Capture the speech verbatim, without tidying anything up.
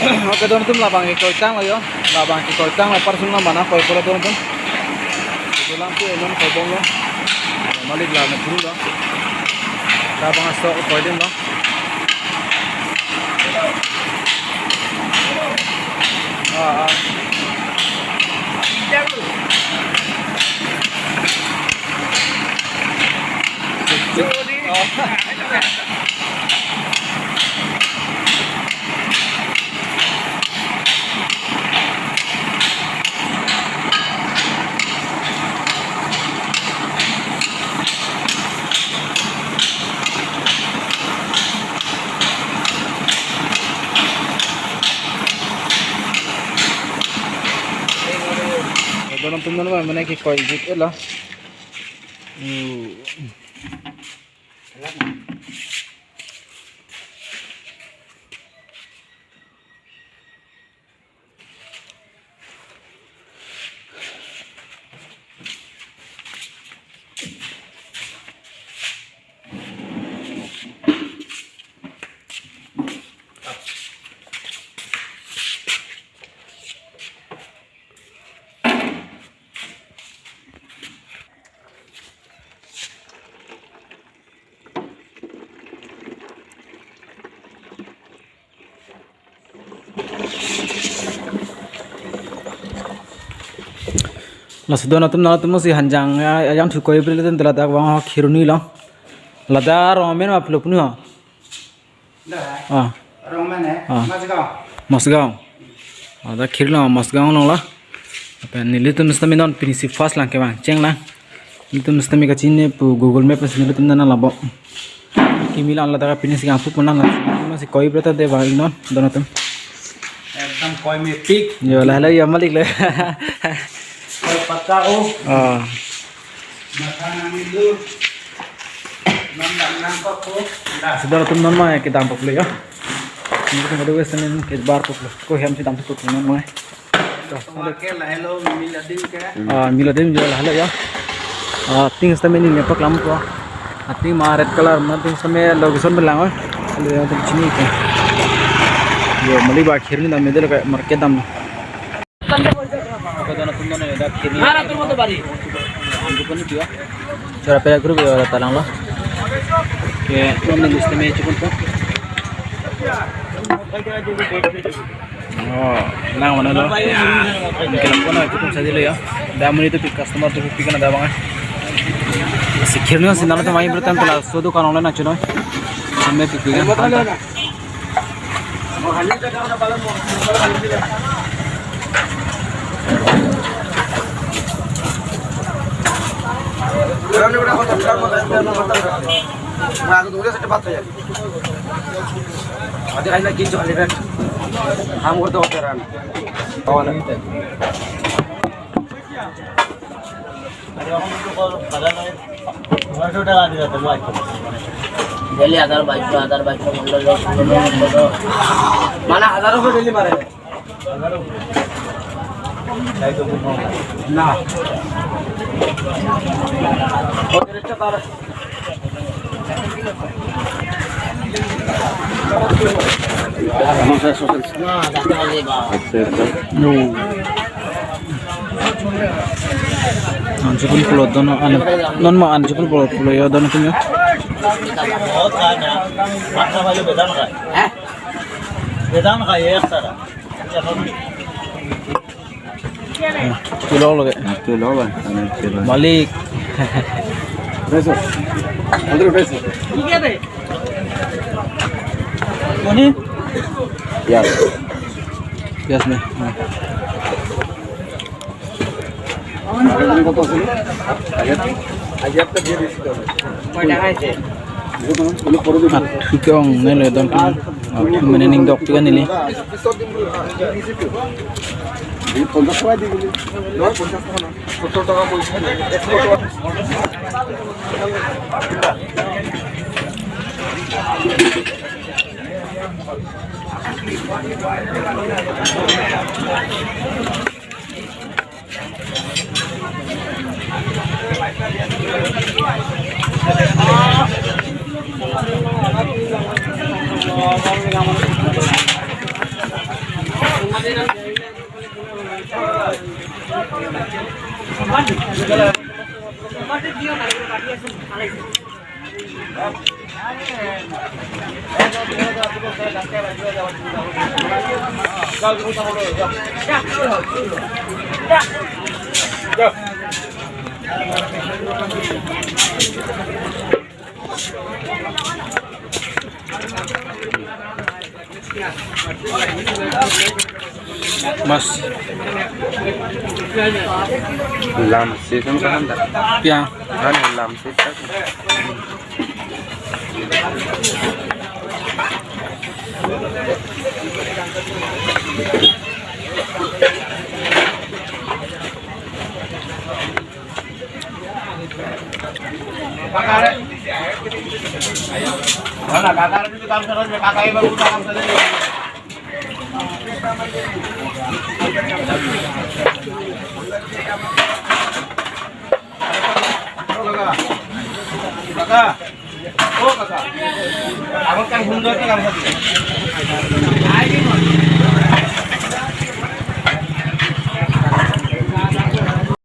Oke, don atum, labang ke koitang lo yo. Labang ke koitang lo, parsul na mana koi polo don atum. Dolang tu enon koi bom lo. Malik la na puru lo. Labang aso koi din lo. Ah, ah. Don atum, non ma mane ke koi jit elo. Hmm. Laso don atum, nangtum si hanjang ya, yang thu koi bri le ten ladak vang ho khirni lo. Ladak rong amen ma pulo punu ho. Dah. Ah. Rong amen he. Ah. Masgaon. Masgaon. Ah, dak khirni lo Masgaon along lo. Apa nelitum sitame non pinisi first lang ke bang, cheng lang. Nelitum sitame kachini pu Google Map si nelitum nana labo. Kimi lang ladak pinisi kangpu pun lang. Masih koi berita de bang non don atum. Ekdom koi mepik. Yo, lahelo yo malik le. Koi patta o. Oh. Matha nang itu. Nang nang nang kok ko. Dah. Sudara atum, non ma kedam pok le yo. Ini kita ada wes temen ke bar pok le. Ko hem si dam pok le non ma. Toh, tomakke lahelo mil adim ke. Ah, mil adim jo lahelo ya. Ah, ting sitame neli paklam ko. Ah, ting ma red color ma ting sitame location belang oi. Kalau yang ting chini ke. Yo, mali ba khirni dam, middle ke market dam. Oke, don atum, non ya, dak khirni. Mana tuh mau tuh bari? Anju pun itu ya. Cara pera group ya, talang lo. Oke, non neli sitame chukun po. Oh, lang mana lo? Oke, lang mana, chukun saja lo ya. Dak amonit tu customer tu pick na dak bang. Si khirni si nangtum mai bertan pala so dukan online aja noi. Sampai pick kan. Nah, aku tunggu dia secepat saja. Ada kali lagi jual event. Kamu tuh orderan. Kawan. Daily হাজার বাইশশো, হাজার বাইশশো, পনেরোশো, পনেরোশো। মানে হাজারো করে daily মারে। না। আচ্ছা, আচ্ছা। Anju pun pulo don, an, non ma anju pun pulo, pulo yo don atum yo. Tulok lagi. Tulok lah. Malik. Peso. Andrew peso. Ini? Ya. Yes nih. Nah. Athu ke-ong neli don atum. Athu mane ning dok tiga neli. Mas. Lamsi kan kan dah. Ya. Kan lamsi tak. Kaka. Oh, kaka. Abang kan hundar ke langsung.